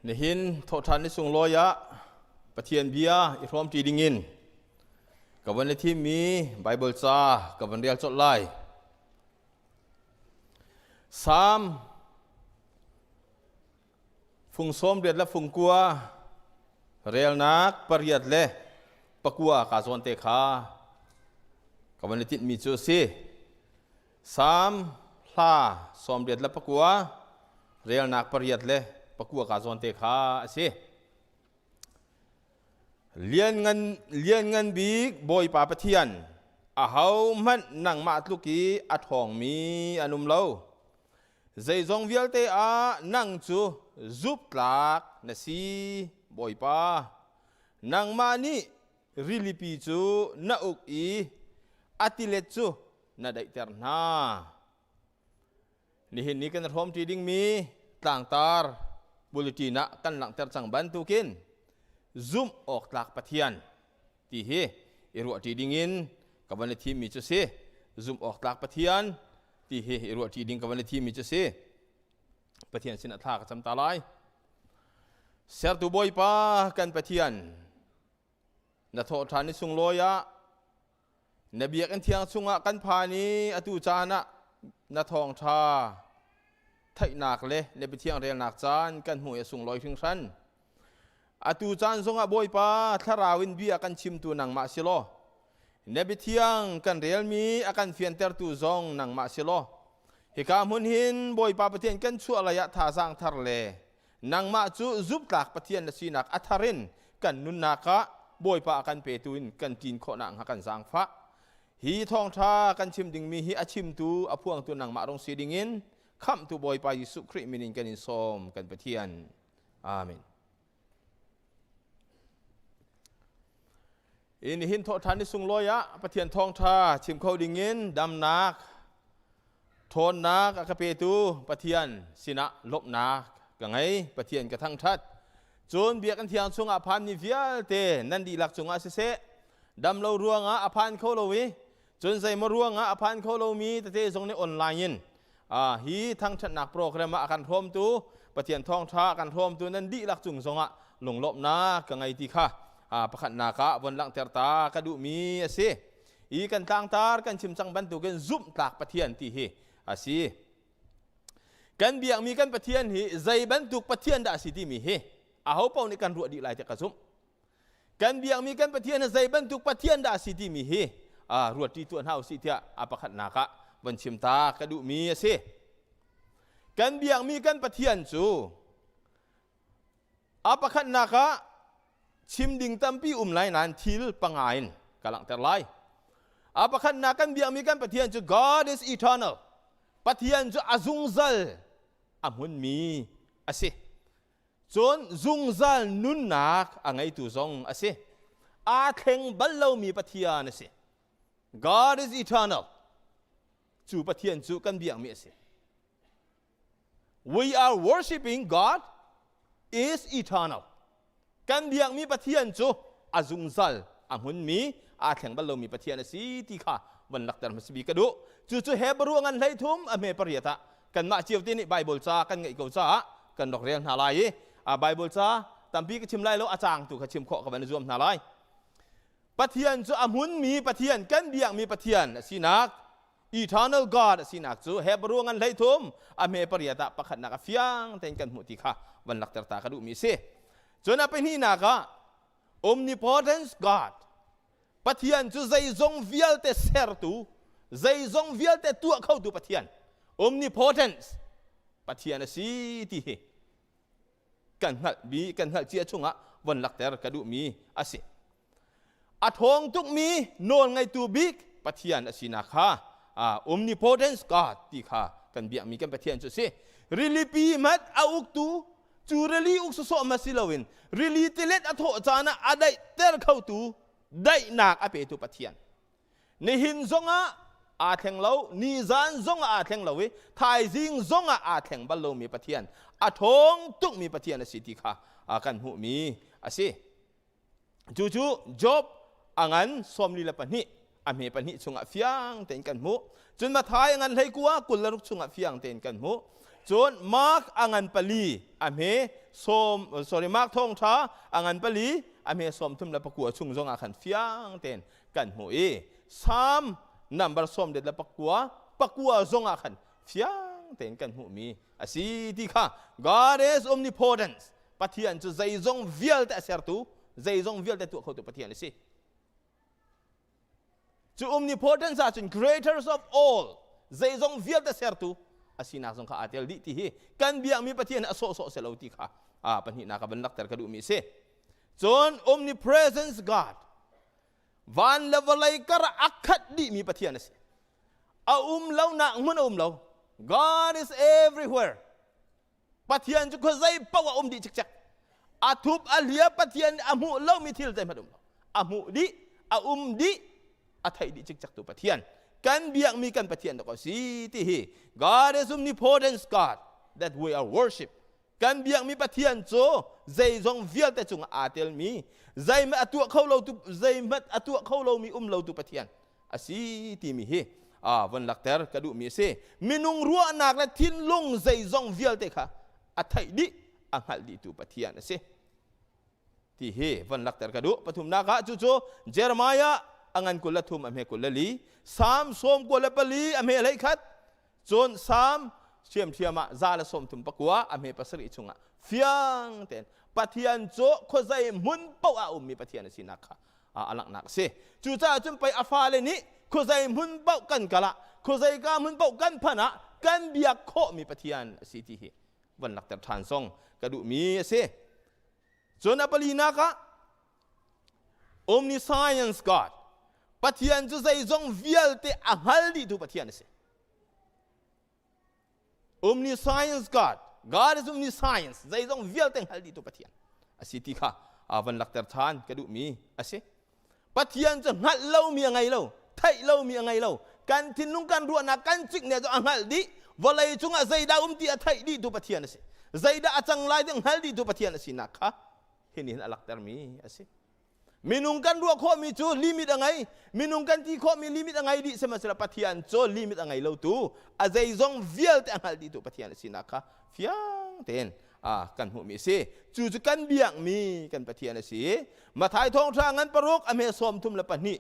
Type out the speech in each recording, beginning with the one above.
Nihin thawhṭhan ni sunglawi ah Pathian bia i hrawmṭi dingin ka van i thimmi Baibal ca ka van rel colh lai. Salm fung 80 le fung 9 relnak 8 le 9 ka zawn te kha ka van i tinhmi cu a si. Salm hla 89 relnak 8 le 9 ka zawn te kha a si. Lianngan, lianngan bik Bawipa Pathian, ahohmanh nangmah tluk i a ṭhawngmi an um lo. Zeizong vialte ah nang cu zuptlak na si, Bawipa. Nangmah nih rilipi cu na uk i a tilet cu na daihter hna. Nihin ni kan hrawmṭi dingmi tlangtar bulletin ah kan langhter cang bantukin zumh awk tlak Pathian ti hi i ruahṭi dingin ka van i thimmi cu si. Zumh awk tlak Pathian ti hi i ruahṭi ding ka van i thimmi cu si. Pathian sinah thla ka cam ta lai. Sertu Bawipa kan Pathian, na thawhṭhan ni sunglawi ah Na biakinn thiang chungah kan phan i atu caan ah na thawngṭha theihnak le na biathiang relnak caan kan hmuh i a sunglawi hringhran. Atu caan zongah Bawipa thlarau in bia kan chimtu nangmah si law, na biathiang kan relmi a kan fiantertu zong nangmah si law, hika hmun hin Bawipa Pathian kan chuah lei ah thazaang thar le nangmah cu zumhtlak Pathian na sinak a thar in kan nunnak ah Bawipa a kan petu in kan ṭin khawhnak hnga kan zaangfah. Hi thawngṭha kan chim dingmi hi a chimtu a phuangtu nangmah rung si dingin khamhtu Bawipa Jesuh Khrih min in kan in sawm kan Pathian. Amen. In hin thawhṭhan ni sunglawi ah Pathian thawngṭha chim kho dingin damnak ṭhawnnak a ka petu Pathian sinah lawmhnak ka ngei. Pathian ka thangṭhat. Cun biakinn thiang chungah phanmi vialte nan dihlak cungah siseh, dam lo ruangah a phan kho lo i cun zeimaw ruangah a phan kho lomi tete zong nih online in hi thangṭhatnak program ah a kan hrawmtu Pathian thawngṭha a kan hrawmtu nan dihlak cung zongah lunglawmhnak ka ngei ti kha pakhatnak ah von langhter ta ka duhmi a si. I kan tlangtar kan chim cang bantukin zumhtlak Pathian ti hi a si. Kan biakmi kan Pathian hi zei bantuk Pathian dah a si timi hi aho paoh nih kan ruah dih lai ti ka zumh. Kan biakmi kan Pathian hi zei bantuk Pathian dah a si timi hi ruatṭi tuah hna usih tiah a pakhatnak ah von chim ta ka duhmi a si. Kan biakmi kan Pathian cu a pakhatnak ah chim ding tampi um lai nain thil panga in ka langhter lai. A pakhatnak kan biakmi kan Pathian cu God is eternal. Pathian cu a zungzal a hmunmi a si. Cun zungzal nunnak a ngeitu zong a si. Aa thleng bal lomi Pathian a si. God is eternal. Cu Pathian cu kan biakmi a si. We are worshiping God is eternal. Kan biakmi Pathian cu a zungzal a hmunmi, aa thleng bal lomi Pathian a si ti kha van lakter hmasa bik ka duh. Cucu Hebrew ngan 13 a hme 8 ah kanmah cio te nih Bible ca kan ngeih ko caah kan rak rel hna lai i a Bible ca tampi ka chim lai lo a caang tu kha chim khawh ka van i zuam hna lai. Pathian cu a hmunmi Pathian kan biakmi Pathian a sinak eternal God a sinak cu Hebrew ngan 13 a hme 8 ah pakhatnak a fiang tein kan hmuh ti kha van lakter ta ka duhmi a si. Cun a pahnihnak ah omnipotence God Pathian cu zeizong vialte sertu, zeizong vialte tuah khotu Pathian, omnipotence Pathian a si ti hi kan hngalh bi kan hngalh cia chungah von lakter ka duhmi a si. A ṭhawng tukmi nawl ngeitu bik Pathian a sinak kha omnipotence God ti kha kan biakmi kan Pathian cu a si. Rilipi hmanh a uktu cu rili uk sawsawh ma si loin rili tilet a thawh caan ah a daihter khotu daihnak a petu Pathian nihin zongah aa thleng lo nizan zongah aa thleng lo i thaizing zongah aa thleng bal lomi Pathian a ṭhawng tukmi Pathian a si ti kha kan hmuhmi a si Cucu Job a ngan 42 a hme 2 chungah fiang tein kan hmuh. Cun Matthai a ngan 29 26 chungah fiang tein kan hmuh. Cun Mark a ngan pali a hme sawm sorry Mark thawngṭha a ngan pali a hme 39 chung zongah khan fiang tein kan hmuh i Psalm number 69 pakua zongah khan fiang tein kan hmuhmi a si ti kha. God is omnipotent. Pathian cu zeizong vialte a sertu, zeizong vialte tuah khotu Pathian a si. Cu omnipotence ahcun creators of all, zeizong vialte sertu a sinak zong kha aa tel dih ti hi kan biakmi Pathian a sawhsawh si lo ti kha a pahnihnak a van lakter ka duhmi a si. Cun omnipresence God, van le vawlei kar a khat dihmi Pathian a si. A um lonak hmun a um lo. God is everywhere. Pathian cu khuazei paoh a um dih cikcek. A thup a hlia Pathian a hmuh lomi thil zeihmanh um lo. A hmuh dih, a um dih, a theih dih cikcek tu Pathian. Kan biakmi kan Pathian dok a si ti hi. God is omnipotence God that we are worship. Kan biakmi Pathian cu zeizong vialte cungah aa telmi, zeihmanh a tuah kho lo tu, zeihmanh a tuah kho lomi um lo tu Pathian a si timi hi a von lakter ka duhmi a si. Minung ruahnak le thinlung zeizong vialte kha a theih dih, a hngalh dihtu Pathian a si ti hi von lakter ka duh. Pathumnak ah cucu Jeremiah a ngan 23 a hme 24, Salm 94 a hme 21, cun Salm ṭhiamṭhiam ah 139 a hme 7 chungah fiang tein Pathian cu khuazei hmun paoh ah a ummi Pathian a sinak kha a langhnak a si. Cucaah cun pei a fale nih khuazei hmun paoh kan kal ah, khuazei ka hmun paoh kan phanh ah kan biak khawhmi Pathian a si ti hi von lakter ṭhan zong ka duhmi a si. Cun a palinak ah omniscience God, Pathian cu zeizong vialte a hngal dihtu Pathian a si. Omniscience God, God is omniscience, zeizong vialte hngal dihtu Pathian a si ti kha a van lakter ṭhan ka duhmi a si. Pathian cu hngalh lomi a ngei lo, theih lomi a ngei lo. Kan thinlung kan ruahnak kan cikne cu a hngalh dih. Vawlei cungah zeidah um ti a theih dihtu Pathian a si. Zeidah a cang lai ti hngal dihtu Pathian a sinak kha hi nih hin a laktermi a si. Minung kan ruah khawhmi cu limit a ngei. Minung kan ti khawhmi limit a ngei dih. Sihmanhsehlaw Pathian cu limit a ngei lo tu, a zeizong vialte a hngalh dihtu Pathian a sinak kha fiang tein kan hmuhmi a si. Cu cu kan biakmi kan Pathian a si. Matthai thawngṭha ngan 6 a hme 32.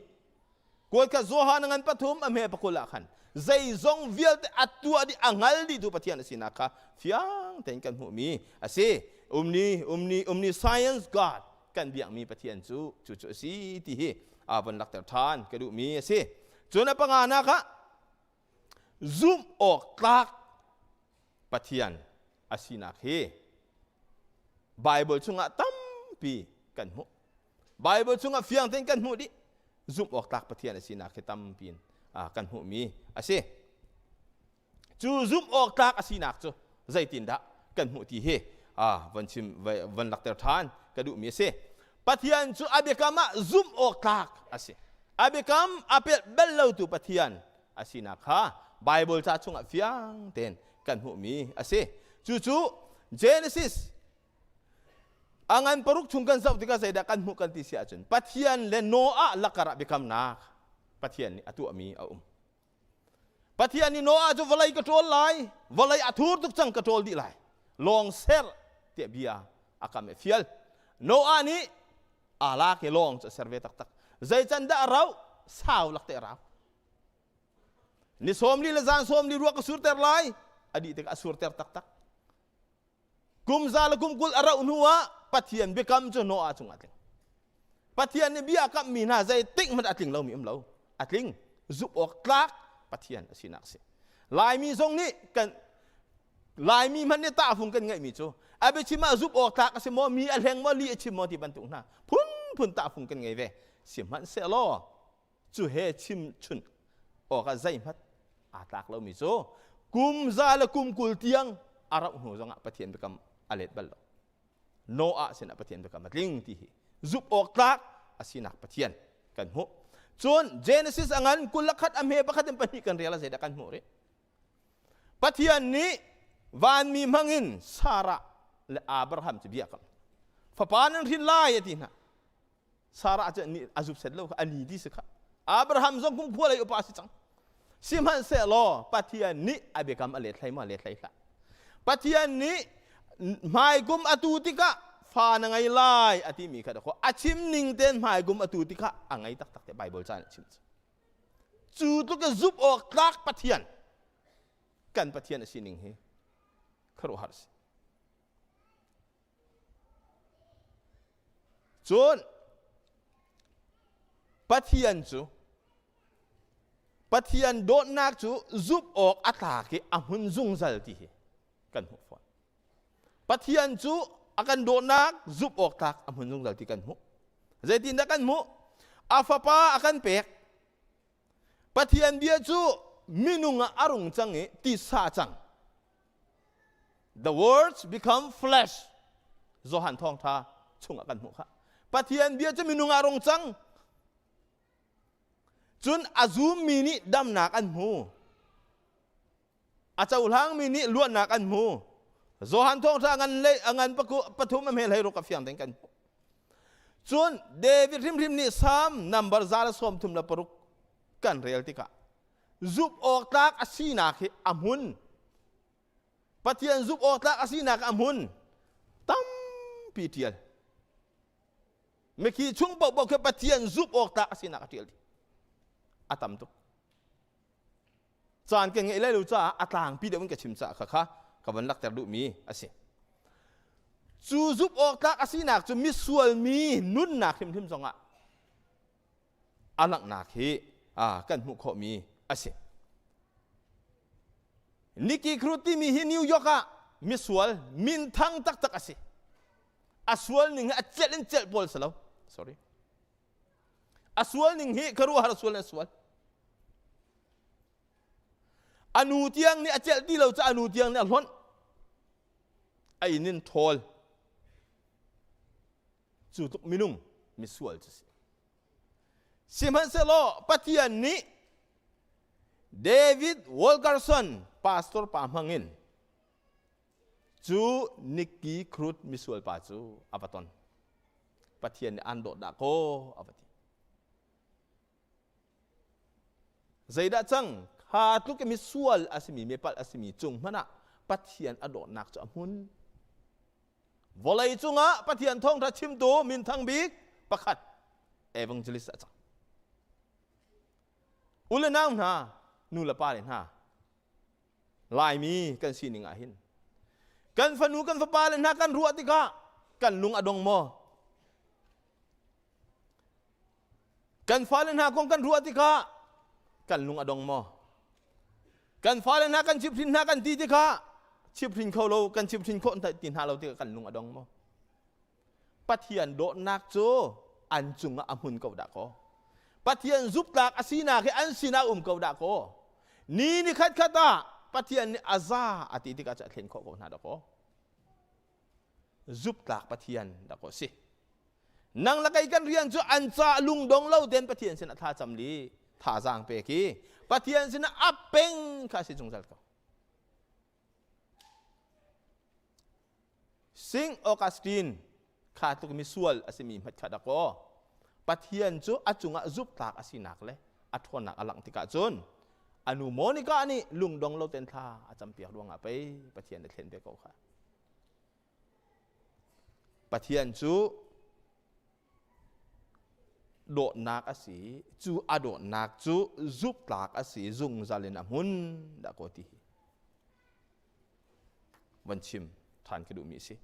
Kuatkhat Johan ngan 3 a hme 20 ah khan zeizong vialte a tuah dih, a hngal dihtu Pathian a sinak kha fiang tein kan hmuhmi a si. Umni umni omniscience God, kan biakmi Pathian cu cucu a si ti hi a von lakter ṭhan ka duhmi a si. Cun a panganak ah zumh awk tlak Pathian a sinak hi Bible chungah tampi kan hmuh. Bible chungah fiang tein kan hmuh dih. Zumh awk tlak Pathian a sinak hi tampi in kan hmuhmi a si. Cu zumh awk tlak a sinak cu zeitindah kan hmuh ti hi von chim von lakter ṭhan ka duhmi a si. Pathian cu a biakam ah zumh awk tlak a si. A biakam a pelh bal lotu Pathian a sinak kha Bible ca chungah fiang tein kan hmuhmi a si. Cucu Genesis a ngan 6 chung kan zoh tikah zeidah kan hmuh kan ti si ahcun Pathian le Noah lakar ah biakamnak Pathian nih a tuahmi a um. Pathian nih Noah cu vawlei ka ṭawl lai, vawlei a thur tuk cang, ka ṭawl dih lai, lawng ser tiah bia a kam i fial. Noah nih aa lak i lawng cu a ser ve taktak. Zei can dah a rauh? Sau lak te a rau. Ni 40 le zan 40 ruah ka surter lai. A dih tikah a surter taktak. Kum za le kum 20 a rauh hnu ah Pathian biakam cu Noah cungah a tling. Pathian nih bia a kamhmi hna zeitik hmanh a tling lomi um lo. A tling. Zumh awk tlak Pathian a sinak a si. Laimi zong nih kan Laimi hmanh nih tahfung kan ngeihmi cu a biachim ah zumh awk tlak a si maw, mi a hleng maw, li a chim maw ti bantuk hna phunphun tahfung kan ngei ve. Sihmanhsehlaw cu he chim chun awk ah zeihmanh aa tlak lomi cu kum za le kum 20 tiang a rauh hnu zongah Pathian biakam a let bal lo. Noah sinah Pathian biakam a tling ti hi zumh awk tlak a sinak Pathian kan hmuh. Cun Genesis a ngan 21 a hme pakhat in pahnih kan rel ah zeidah kan hmuh rih? Pathian nih vanmi hmangin Sarah le Abraham cu bia kam. Fapa nan hrin lai a ti hna. Sarah cu a zup set lo kha a ni ti si kha. Abraham zong kum khua lei upa si cang. Sihmanhsehlaw Pathian nih a biakam a let hlei ma let hlei hlah. Pathian nih hmaikum atu tikah fa na ngei lai a timi kha dakaw a chim ning ten hmaikum atu tikah a ngei taktak te Bible ca nih a chim cu. Cu tluk in zumh awk tlak Pathian kan Pathian a sining hi khuaruahhar a si. Cun Pathian cu Pathian dawtnak cu zumh awk a tlak i a hmun zungzal ti hi kan hmuh fawn. Pathian cu a kan dawtnak zumh awk tlak a hmun zungzal ti kan hmuh. Zeitindah kan hmuh? A fapa a kan pek. Pathian bia cu minung ah a rung cang i tisa cang. The words become flesh. Johan thawngtha chungah kan hmuh kha. Pathian bia cu minung ah rung cang. Cun a zummi nih damnak an hmu. A cohlangmi nih luatnak an hmu. Johan thawngtha ngan le a ngan pathum a hmel hei ruk a fiang ding kan hmuh. Cun David hrimhrim nih Psalm number 136 kan rel tikah zumh awk tlak a sinak hi a hmun. Pathian zumh awk tlak a sinak a hmun tampi ṭial. Mikhi chung paohpaoh khi Pathian zumh awk tlak a sinak a ṭial dih. A tam tuk. Caan ka ngeih lai lo caah a tlangpi deuh in ka chim caah kha kha ka van lakter duhmi a si. Cu zumh awk tlak a sinak cu misual mi nunnak hrimhrim zongah a langhnak hi kan hmuh khawhmi a si. Nicky Cruz timi hi New York ah misual minthang taktak a si. A sual ning hi a celh in celh pawl si lo. Sorry. A sual ning hi khuaruahhar sual in a sual. A nu tiang nih a celh ti lo caah a nu tiang nih a hlonh. A inn in ṭhawl. Cu tluk minung misual cu si. Sihmanhsehlaw Pathian nih David Wilkerson pastor pa hmangin cu Nicky Cruz misual pa cu a va ton. Pathian nih an dawt dah kaw a va ti. Zeidah cang? Kha tluk i misual a simi, mipalh a simi cung hmanh ah Pathian a dawtnak cu a hmun. Vawlei cungah Pathian thawngṭha chimtu minthang bik pakhat evangelist a cang. U le nau hna, nu le pa le hna, Laimi kan sining ah hin kan fanu kan fapa le hna kan ruah tikah kan lung a dong maw? Kan fale hna kong kan ruah tikah kan lung a dong maw? Kan fale hna kan chimhhrin hna kan ti tikah chimhhrin kho lo kan chimhhrin khawh ti hna lo tikah kan lung a dong maw? Pathian dawtnak cu an cungah a hmun ko dah kaw. Pathian zuptlak a sinak hi an sinah um ko dah kaw. Ni ni khat khat ah Pathian nih a za a ti tikah cu a thlen khawh ko hna dah kaw. Zuptlak Pathian dah kaw si. Nang le kei kan rian cu an ca lungdong lo ten Pathian sin ah thlacam li thazaang pe khi Pathian sin ah a peng kha si zungzal ko. Sing Augustine kha tluk misual a simi hmat kha dakaw Pathian cu a cungah zuptlak a sinak le a ṭhawnnak a langh tikah cun a nu Monica nih lungdong lo ten thla a campiak ruangah pei Pathian a thlen ve ko kha. Pathian cu dawtnak a si cu a dawtnak cu zuptlak a si zungzal in a hmun dah kaw ti hi van chim ṭhan ka duhmi a si.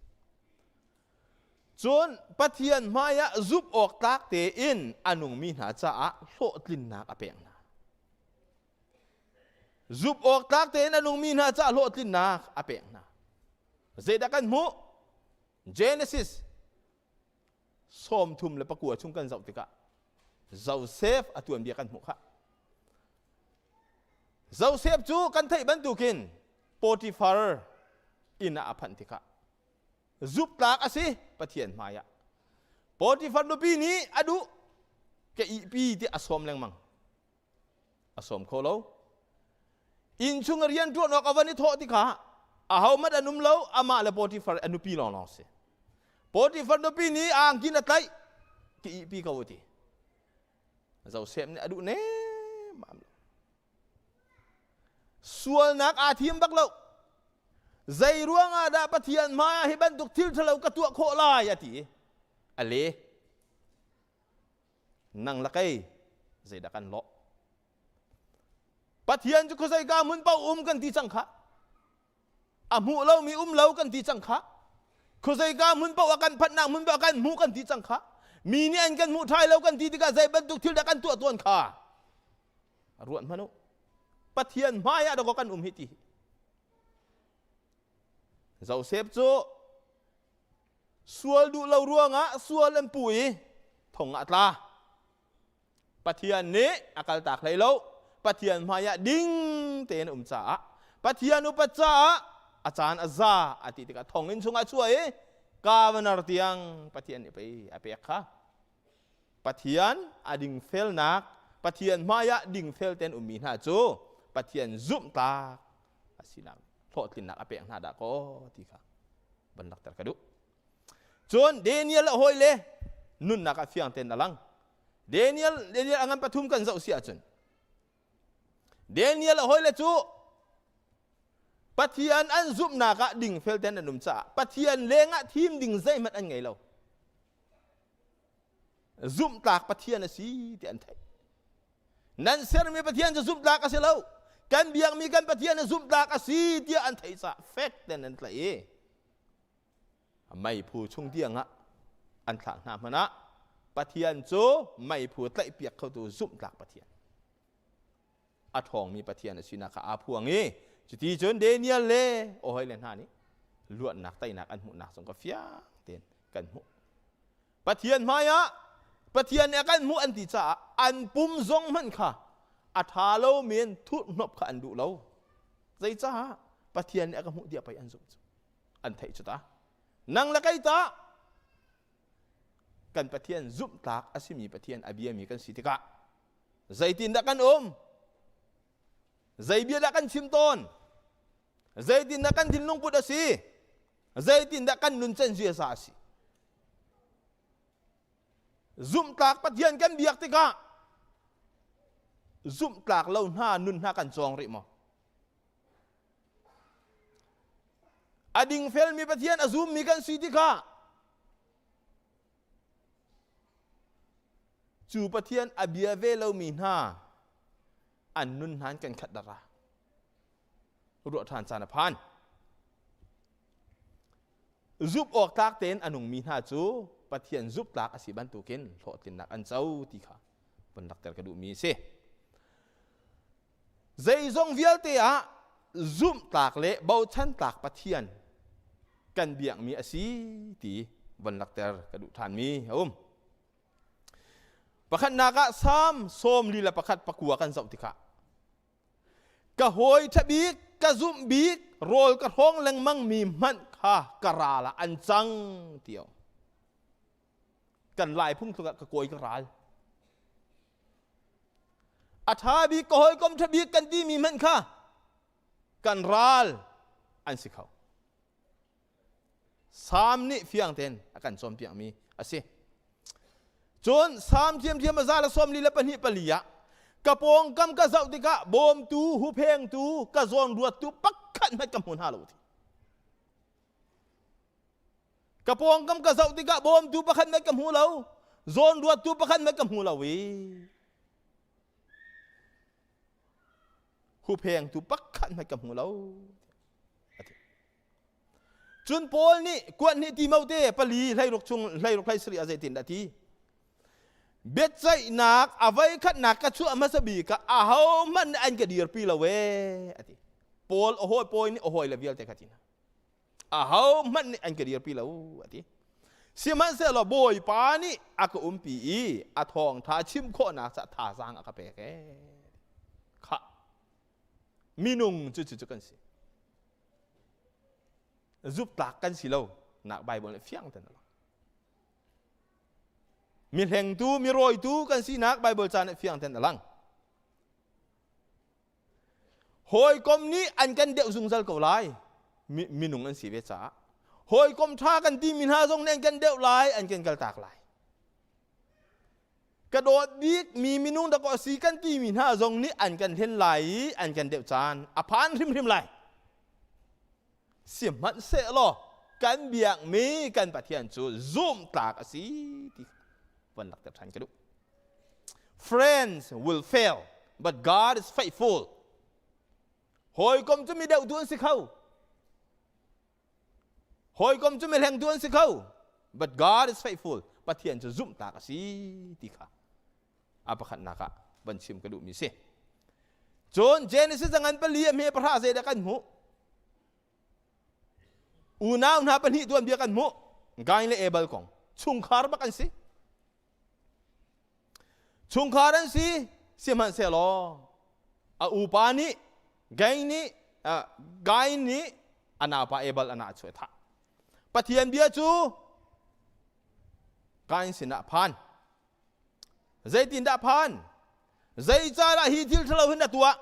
Cun Pathian hmaiah zumh awk tlak tein a nungmi hna caah hlawhtlinnak a pek hna. Zumh awk tlak tein a nungmi hna caah hlawhtlinnak a pek hna. Zeidah kan hmuh? Genesis 39 chung kan zoh tikah Joseph a tuanbia kan hmuh khah. Joseph cu kan theih bantukin Potiphar inn ah a phanh tikah zuptlak a si Pathian hmaiah. Potiphar nupi nih a duh ka ihpi ti a sawm lengmang. A sawm kho lo. Inn chung a rian ṭuan awk a van i thawh tikah ahohmanh an um lo, amah le Potifar a nupi lawnglawng si. Potifar nupi nih a angkin a tlaih, ka ihpi ko a ti. Joseph nih a duh nemmam lo. Sualnak aa thim bak lo. Zei ruangah dah Pathian hmaiah hi bantuk thil ṭhalo ka tuah khawh lai a ti. A le nang la kei zeidah kan lawh? Pathian cu khuazeika hmun paoh um kan ti cang kha. A hmuh lomi um lo kan ti cang kha. Khuazeika hmun paoh ah kan phanhnak hmun paoh ah kan hmuh kan ti cang kha. Mi nih an kan hmuh ṭhai lo kan ti tikah zei bantuk thil dah kan tuah tawn kha. Ruat hmanh u. Pathian hmai ah dakaw kan um hi ti. Joseph cu sual duh lo ruangah sual an pu i thong ah tla. Pathian nih a kaltak hlei lo. Pathian hmaiah ding tein a um caah Pathian upat caah a caan a za a ti tikah thonginn chungah chuah i governor tiang Pathian nih pei a pek kha. Pathian a dingfelnak Pathian hmaiah dingfel tein ummi hna cu Pathian zumhtlak a sinak hlawhtlinnak a pek hna dah kaw ti kha van lakter ka duh. Cun Daniel a hawile nunnak ah fiang tein a lang. Daniel Daniel a ngan pathum kan zoh si ahcun Daniel a hawile cu Pathian an zumhnak ah dingfel tein an um caah Pathian lengah thim ding zeihmanh an ngei lo. Zumhtlak Pathian a si ti an theih. Nan sermi Pathian cu zumhtlak a si lo. Kan biakmi kan Pathian cu zumhtlak a si tiah an theih caah fek tein an tlaih i meiphu chung tiangah an thlah hna hmanh ah Pathian cu meiphu tlaihpiak khotu zumhtlak Pathian a ṭhawngmi Pathian a sinak kha aa phuang i cuti cun Daniel le ohoi le hna nih luatnak teinak an hmuhnak zong ka fiang tein kan hmuh. Pathian hmaiah Pathian nih a kan hmuh an ti caah an pum zong hmanh kha a ṭha lomi in thurhhnawmh kha an duh lo. Zeicah? Pathian nih a ka hmuh tiah pei an zumh cu. An theih cu ta. Nang le kei ta kan Pathian zumhtlak a simi Pathian a biami kan si tikah zeitindah kan um? Zei bia dah kan chim tawn? Zeitindah kan thinlung put a si? Zeitindah kan nuncan ziaza a si? Zumhtlak Pathian kan biak tikah zumhtlak lo hna nun hna kan cawng rih maw? A dingfelmi Pathian a zummi kan si tikah cu Pathian a bia ve lomi hna an nun hna kan khat dara ruah ṭhan caan a phan. Zumh awk tlak tein a nungmi hna cu Pathian zumhtlak a si bantukin hlawhtlinnak an co ti kha vun lakter ka duhmi a si. Zeizong vialte ah zumhtlak le bochan tlak Pathian kan biakmi a si ti von lakter ka duh ṭhanmi a um. Pakhatnak ah Salm 41 kan zoh tikah ka hawi ṭha bik ka zumh bik rawl ka hrawng lengmang mi hmanh kha ka ral ah an cang ti o kan lai phung tluk ah ka kawi ka ral a ṭha bik ka hawikom ṭha bik kan ti mi hmanh kha kan ral an si kho Salm nih fiang tein a kan cawnpiakmi a si. Cun Salm thiamthiam a za le 42 pali ah ka pawngkam ka zoh tikah bawmtu, huphengtu, ka zawnruattu pakhat hmanh ka hmu hna lo ti. Ka pawngkam ka zoh tikah bawmtu pakhat hmanh ka hmu lo, zawnruattu pakhat hmanh ka hmu lo i huphengtu pakhat hmanh ka hmu lo. Cun Paul nih kuat hnih Timote pali 16 chung 16 17 ah zeitin dah ti? Biaceihnak a voikhatnak ka chuah hmasa bik ah ahohmanh nih an ka dirpi lo ee a ti. Paul a hawi pawi nih a hawile vialte kha ti hna. Ahohmanh nih an ka dirpi lo a ti. Sihmanhsehlaw Bawipa nih a ka umpi i a thawngṭha chim khawhnak caah thazaang a ka pek ee. Khah minung cu cu kan si. Zuptlak kan si lo nak Bible nih fiang ten a lang. Mi hlengtu, mi rawitu kan sinak Bible ca nih fiang ten a lang. Hawikom nih an kan deuh zungzal ko lai. Minung an si ve caah. Hawikom ṭha kan timi hna zong nih an kan deuh lai, an kan kaltak lai. Ka dawt bik mi minung dakaw si kan timi hna zong nih an kan hlen lai i an kan deuh caan a phan hrimhrim lai. Sihmanhsehlaw kan biakmi kan Pathian cu zumhtlak a si ti van lakter ṭhan ka duh. Friends will fail, but God is faithful. Hawikom cu mi deuh tu an si kho. Hawikom cu mi hlengtu an si kho. But God is faithful. Pathian cu zumhtlak a si ti kha a pakhatnak ah van chim ka duhmi si. Cun Genesis a ngan pali a hme pahra zeidah kan hmuh? Unau hna pahnih tuanbia kan hmuh. Kain le Abel kong. Chungkhar bak an si. Chungkhar an si, sihmanhsehlaw a upa nih Kain nih Kain nih a naupa Abel a nah chuah thah. Pathian bia cu Kain sinah phan. Zeitindah phan? Zeicahdah hi thil ṭhalo hin na tuah?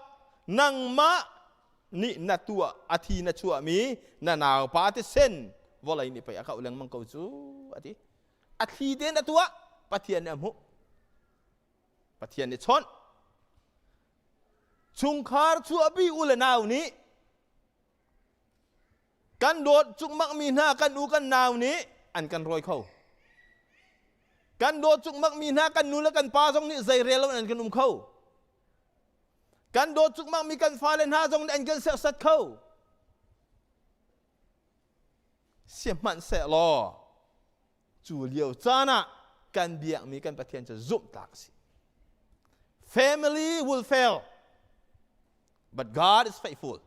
Nangmah nih na tuah a thi na chuahmi na naupa thisen vawlei nih pei a kauh lengmang ko cu a ti. A thli tein a tuah, Pathian nih a hmuh. Pathian nih chawnh. Chungkhar chuahpi u le nau nih Kan dawt cukmakmi hna kan u kan nau nih an kan rawi kho. Kan dawt cukmakmi hna kan nu le kan pa zong nih zeirel lo in an kan um kho. Kan dawt cukmakmi kan fale hna zong nih an kan serhsat kho. Sihmanhsehlaw cu lio caan ah kan biakmi kan Pathian cu zumhtlak a si. Family will fail, but God is faithful.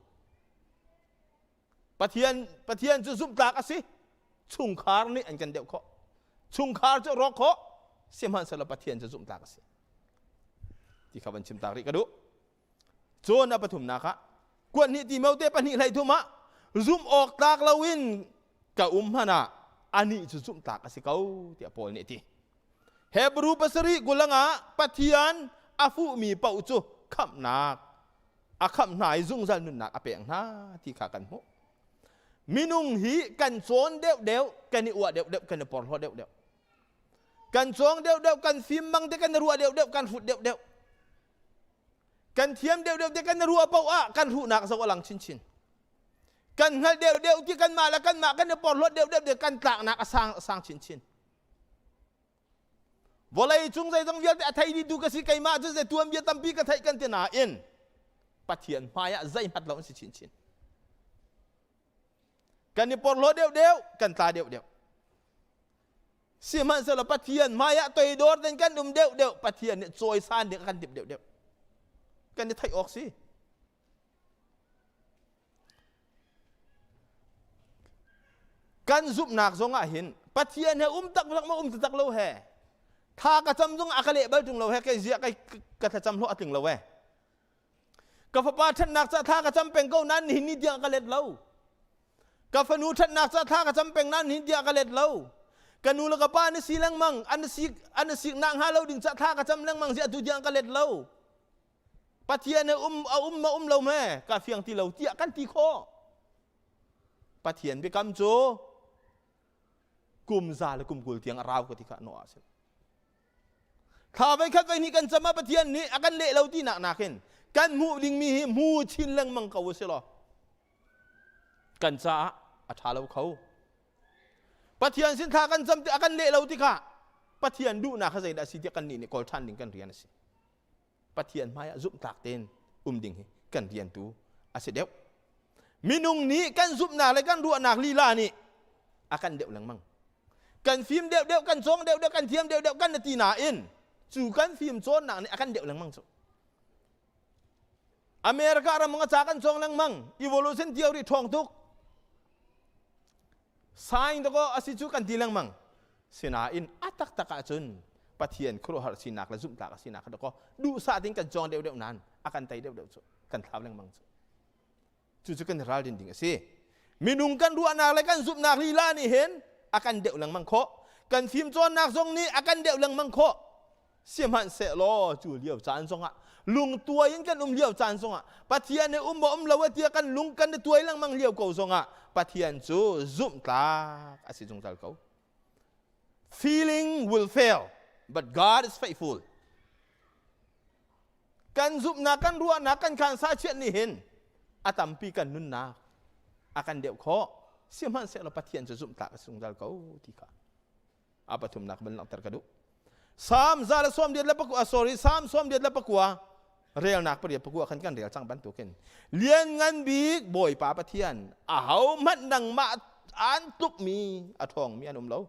Pathian Pathian cu zumhtlak a si. Chungkhar nih an kan deuh khawh. Chungkhar cu rawk khawh. Sihmanhsehlaw Pathian cu zumhtlak a si. Ti kha van chim tak rih ka duh. Cun a pathumnak ah kuat hnih Timote pahnih hlei thum ah zumh awk tlak loin ka um hmanh ah anih cu zumh tlak a si ko tiah Paul nih a ti. Hebru pasarih kulang ah Pathian a fuhmi paoh cu khamhnak a khamh hna i zungzal nunnak a pek hna ti kha kan hmuh. Minung hi kan cawn deuhdeuh, kan i uah deuhdeuh, kan i porhlaw deuhdeuh. Kan cawng deuhdeuh, kan fim mang te kan i ruah deuhdeuh, kan hrut deuhdeuh. Kan thiam deuhdeuh te kan i ruah paoh ah kan hruhnak zong a lang chinchin. Kan hngalh deuhdeuh ti kanmah le kanmah kan i porhlawt deuhdeuh ti kan tlaknak a sang a sang chinchin. Vawlei cung zeizong vialte a thei dihtu ka si keimah cu zei tuanbia tampi ka theih kan ti nain Pathian hmai ah zeihmat lo an si chinchin. Kan i porhlaw deuhdeuh, kan tla deuhdeuh. Sihmanhsehlaw Pathian hmai ah toidor ten kan um deuhdeuh, Pathian nih cawisan ding a kan timh deuhdeuh. Kan i theih awk si. Kan zumhnak zong ah hin Pathian he um tak ma um tak lo he tha ka cam zong a ka leh bal tung lo he kei zia kai ka thlacam hlawh a tling lo he ka fapa ṭhatnak ca thla ka cam peng ko nain nihin ni tiang ka let lo ka fanu ṭhatnak ca thla ka cam peng nain nihin tiang ka let lo ka nu le ka pa an si lengmang an si an sik nak hnga lo ding ca thla ka cam lengmang si atu tiang ka let lo Pathian he um a um ma um lo me ka fiang ti lo tiah kan ti khawh. Pathian biakam cu kum za le kum 20 tiang a rau ka ti kha Noah sin. Thla voi khat voi hnih kan cam ah Pathian nih a kan leh lo ti nak nakin kan hmuh dingmi hi hmu chin lengmang ko si law kan caah a ṭha lo kho. Pathian sin thla kan cam ti a kan leh lo ti kha Pathian duhnak kha zeidah a si tiah kan nih nih kawl ṭhan ding kan rian a si. Pathian hmaiah zumhtlak tein um ding hi kan rian tu a si deuh. Minung nih kan zumhnak le kan ruahnak lila nih a kan deuh lengmang. Kan fim deuhdeuh, kan cawng deuhdeuh, kan thiam deuhdeuh kan ti nain cu kan fim cawnnak nih a kan deuh lengmang cu. America ram nga ca kan cawng lengmang evolution theory ṭhawng tuk. Sign dakaw a si cu kan ti lengmang. Sinain a taktak ahcun Pathian khuaruahhar sinak le zumhtlak a sinak kha dakaw duhsah ding kan cawng deuhdeuh nain a kan tei deuhdeuh cu kan thlau lengmang cu. Cucu kan ralrin ding a si. Minung kan ruahnak le kan zumhnak lila nih hin a kan deuh lengmang khawh. Kan fimcawnnak zong nih a kan deuh lengmang khawh. Sihmanhsehlaw cu lio caan zongah lungtuai in kan um lio caan zongah Pathian nih um maw um lo tiah kan lung kan i tuai lengmang lio ko zongah Pathian cu zumhtlak a si zungzal ko. Feeling will fail, but God is faithful. Kan zumhnak, kan ruahnak, kan khan sa chiat nih hin a tampi kan nunnak. A kan deuh khawh. Sihmanhsehlaw Pathian cu zumhtlak a zungzal ko ti kha a pathumnak van langhter ka duh. Salm 189, sorry, Salm 89 relnak 8 9 khan kan rel cang bantukin lianngan bik Bawipa Pathian, ahohmanh nangmah aan tlukmi a ṭhawngmi an um lo.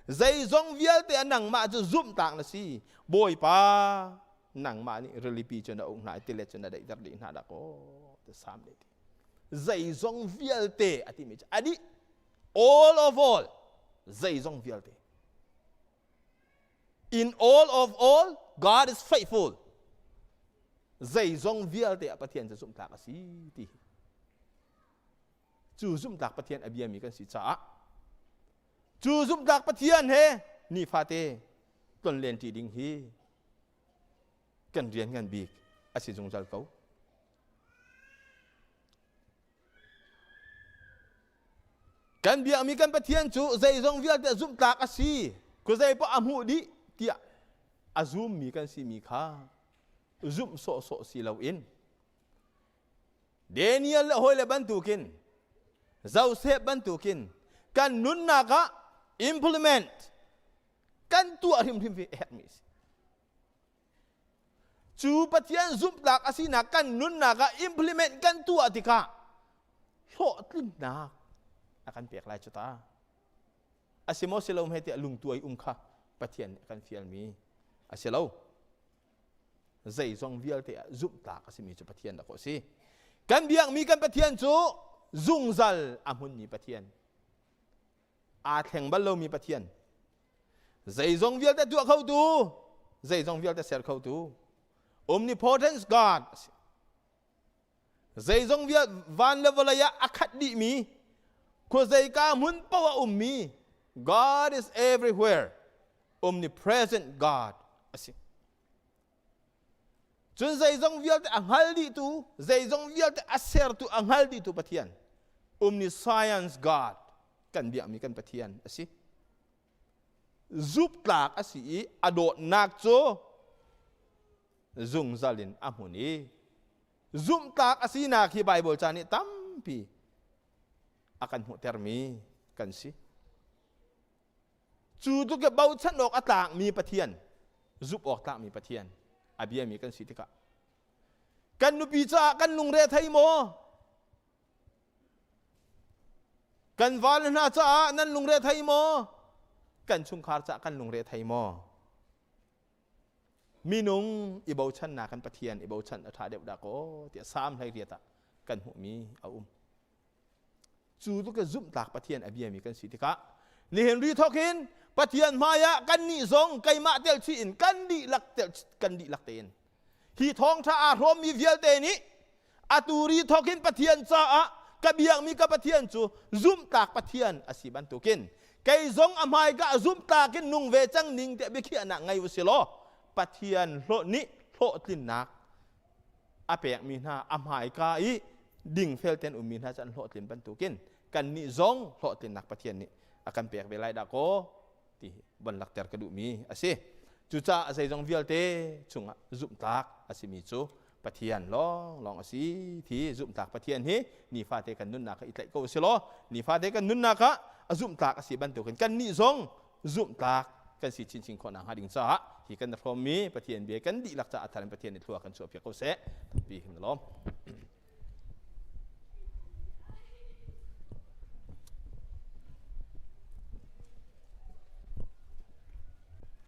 Zeizong vialte a nangmah cu zumhtlak na si. Bawipa, nangmah nih rilipi cu na uk hna i tilet cu na daihter dih hna dah kaw ti Salm nih ti. Zeizong vialte a timi cu a dih, all of all, zeizong vialte. In all of all, God is faithful. Zeizong vialte ah Pathian cu zumhtlak a si ti. Cu zumhtlak Pathian a biami kan si caah cu zumhtlak Pathian he nifate tlonlen ṭi ding hi kan rian ngan bik a si zungzal ko. Kan biakmi kan Pathian cu zeizong vialte zumhtlak a si, khuazei poah a hmuh dih tiah a zummi kan simi kha zumh sawhsawh si loin Daniel le hawile bantukin, Joseph bantukin kan nunnak ah implement kan tuah hrimhrim hi a herhmi a si. Cu Pathian zumhtlak a sinak kan nunnak ah implement kan tuah tikah hlawhtlinnak a kan pek lai cu ta. A si maw si lo hme tiah lungtuai um kha Pathian nih a kan fialmi a si lo. Zeizong vialte ah zumhtlak a simi cu Pathian dah a si. Kan biakmi kan Pathian cu zungzal a hmunmi Pathian. Aa thleng bal lomi Pathian. Zeizong vialte tuah khotu, zeizong vialte ser khotu, omnipotence God a si. Zeizong vial van le vawlei ah a khat dihmi, khuazeika hmun paoh a ummi, God is everywhere, omnipresent God a si. Cun zeizong vialte a hngal dihtu, zeizong vialte a sertu, a hngal dihtu Pathian, omniscience God kan biakmi kan Pathian a si. Zuptlak a si i a dawtnak cu zungzal in a hmun i zumhtlak a sinak hi Baibal ca nih tampi a kan hmuhtermi kan si. Cu tluk i bochan awk a tlakmi Pathian, zumh awk tlakmi Pathian a biami kan si tikah kan nupi caah kan lungre thei maw? Kan vale hna caah nan lungre thei maw? Kan chungkhar caah kan lungre thei maw? Minung i bochannak kan Pathian i bochan a ṭha deuh dah kaw tiah Salm 18 ah kan hmuhmi a um. Cu tluk in zumhtlak Pathian a biami kan si tikah nihin ri thawk hin Pathian hmaiah kan nih zong keimah tel chih in kan dihlak tel kan dihlak tein hi thawngṭha aa hrawmmi vialte nih atu ri thawk hin Pathian caah ka biakmi ka Pathian cu zumhtlak Pathian a si bantukin kei zong a hmaika zumhtlak in nung ve cang ning tiah biakhiahnak ngei u si law Pathian hlawh nih hlawhtlinnak a pekmi hna a hmaika i dingfel ten ummi hna cu an hlawhtlin bantukin kannih zong hlawhtlinnak Pathian nih a kan pek ve lai dah kaw ti von lakter ka duhmi a si. Cucaah zeizong vialte chungah zumhtlak a simi cu Pathian lawnglawng a si. Thi zumhtlak Pathian hi nifate kan nunnak ah i tlaih ko si law nifate kan nunnak ah a zumhtlak a si bantukin kannih zong zumhtlak kan si chinchin khawh nakhnga ding caah hi kan hrawmmi Pathian bia kan dihlak caah a thar in Pathian nih thlua kan chuahpiak ko seh. Tampi kan lawm.